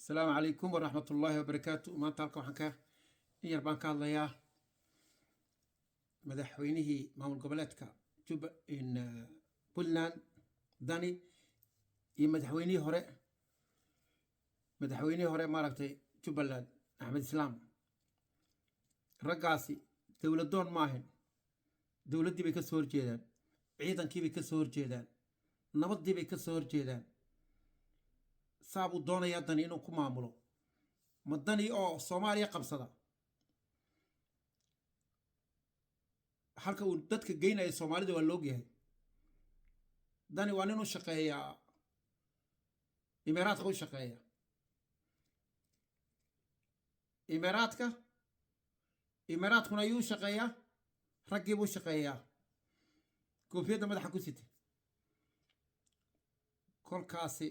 Asalaamu calaykum waraxmat ullaahi wabarakaatu. Maanta halka waxaan ka in yar baan ka hadlayaa madaxweynihii maamul goboleedka Juba in Puntland Dani iyo madaxweynihii hore maaragtay Jubbaland Axmed Islaam. Raggaasi dowladoon ma ahin, dowladdii bay ka soo horjeedaan, ciidankii bay ka soo horjeedaan, nabaddii bay ka soo horjeedaan. Saabuu doonayaa Dani inuu ku maamulo. Ma Dani oo Soomaaliya qabsada halka uu dadka geynaya Soomaalida waa loogyahay. Dani waa nin u shaqeeyaa Imaaraadka, u shaqeeya Imaaraadka, Imaaraadkuna ayuu u shaqeeyaa, raggiibuu u shaqeeyaa koofiyadda madaxa ku sita. Kolkaasi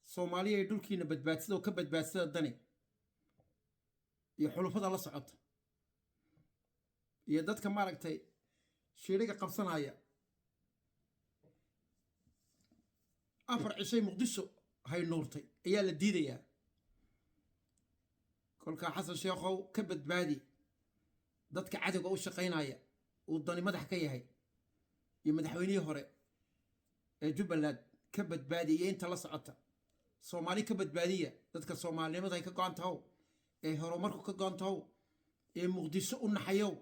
Soomaaliya ay dhulkiina badbaadsada oo ka badbaadsada Dani iyo xulufada la socota iyo dadka maaragtay shiiriga qabsanaya. 4 cishay Muqdisho hay nuurtay ayaa la diidayaa. Kolkaa Xasan Sheekhow, ka badbaadi dadka cadowga u shaqaynaya uu Dani madax ka yahay iyo madaxweynihii hore ee Jubbaland, ka badbaadi iyo inta la socota. Soomaali ka badbaadiya, dadka soomaalinimada ay ka go-an tahow, ee horumarku ka go-an tahow, ee Muqdisho u naxayow,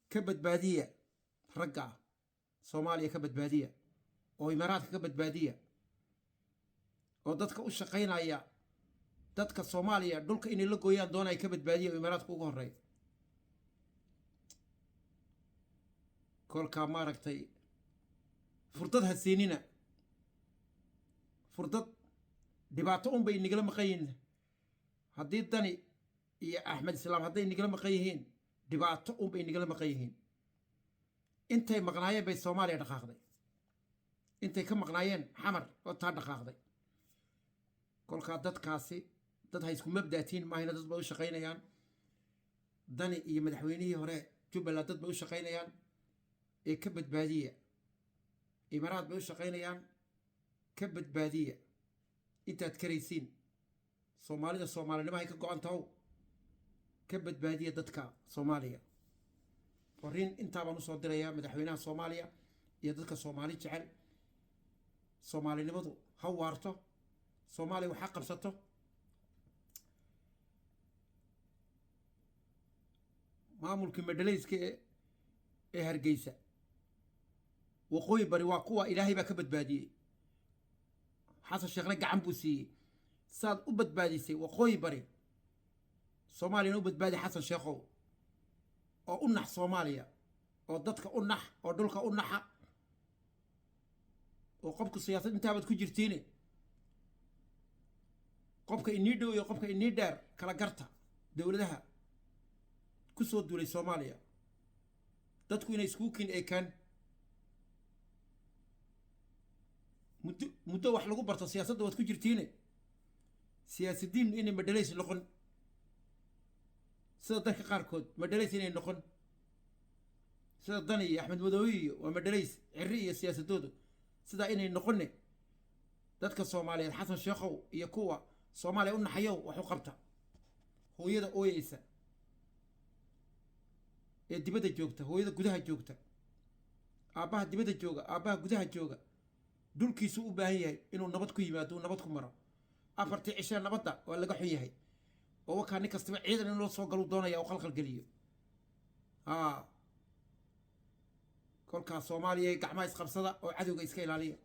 ka badbaadiya ragga ah. Soomaaliya ka badbaadiya oo Imaaraadka ka badbaadiya oo dadka u shaqaynaya dadka Soomaaliya dhulka inay la gooyaan doonaya ka badbaadiya oo Imaaraadka ugu horeeya. Kolkaa maaragtay furdad ha siinina, furdad dhibaato un bay nigala maqan yihiin. Haddii Dani iyo Axmed Islaam hadday nigala maqan yihiin, dhibaato un bay nigala maqan yihiin. Intay maqnaayeen bay Soomaaliya dhaqaaqday, intay ka maqnaayeen Xamar oo taa dhaqaaqday. Kolkaa dadkaasi dad ha isku mabda'tiin maahina, dad bay u shaqaynayaan. Dani iyo madaxweynihii hore Jubbaland dad bay u shaqaynayaan ee ka badbaadiya. Imaaraad bay u shaqaynayaan, ka badbaadiya intaad karaysiin. Soomaalida soomaalinimahay ka go-an tahow, ka badbaadiya dadka Soomaaliya. Fariin intaa baan usoo dirayaa madaxweynaha Soomaaliya iyo dadka Soomaali jecel. Soomaalinimadu ha waarto, Soomaaliya waxaa qabsato. Maamulkii madhalayska ee Hargeysa waqooyi bari waa kuwa Ilaahay baa ka badbaadiyey, Xasan Sheekhna gacan buu siiyey. Saad u badbaadisay waqooyi bari, Soomaaliyana u badbaadi Xasan Sheekhow, oo u nax Soomaaliya, oo dadka u nax, oo dhulka u naxa, oo qofku siyaasad intaabaad ku jirtiine qofka inii dhow iyo qofka inii dheer kala garta. Dowladaha ku soo duulay Soomaaliya, dadku inay iskugu kiin eekaan muddo muddo wax lagu barto siyaasadda waad ku jirtiine, siyaasidiin inay madhalays noqon sida dadka qaarkood, madhalays inay noqon sida Dani iyo Axmed Madoobe iyo waa madhalays Cirri iyo siyaasadoodu sidaa inay noqonne. Dadka Soomaaliyeed, Xasan Sheekhow iyo kuwa Soomaaliya u naxayow, wax u qabta hooyada ooyeysa ee dibadda joogta, hooyada gudaha joogta, aabbaha dibadda jooga, aabbaha gudaha jooga. Dhulkiisu u baahan yahay inuu nabad ku yimaado, uu nabad ku maro. 4tii cishee nabadda waa laga xun yahay oo wakaa nin kastaba ciidan in loo soo galu doonaya oo khalkhal geliyo. Haa, kolkaas Soomaaliya gacmaha isqabsada oo cadowga iska ilaaliya.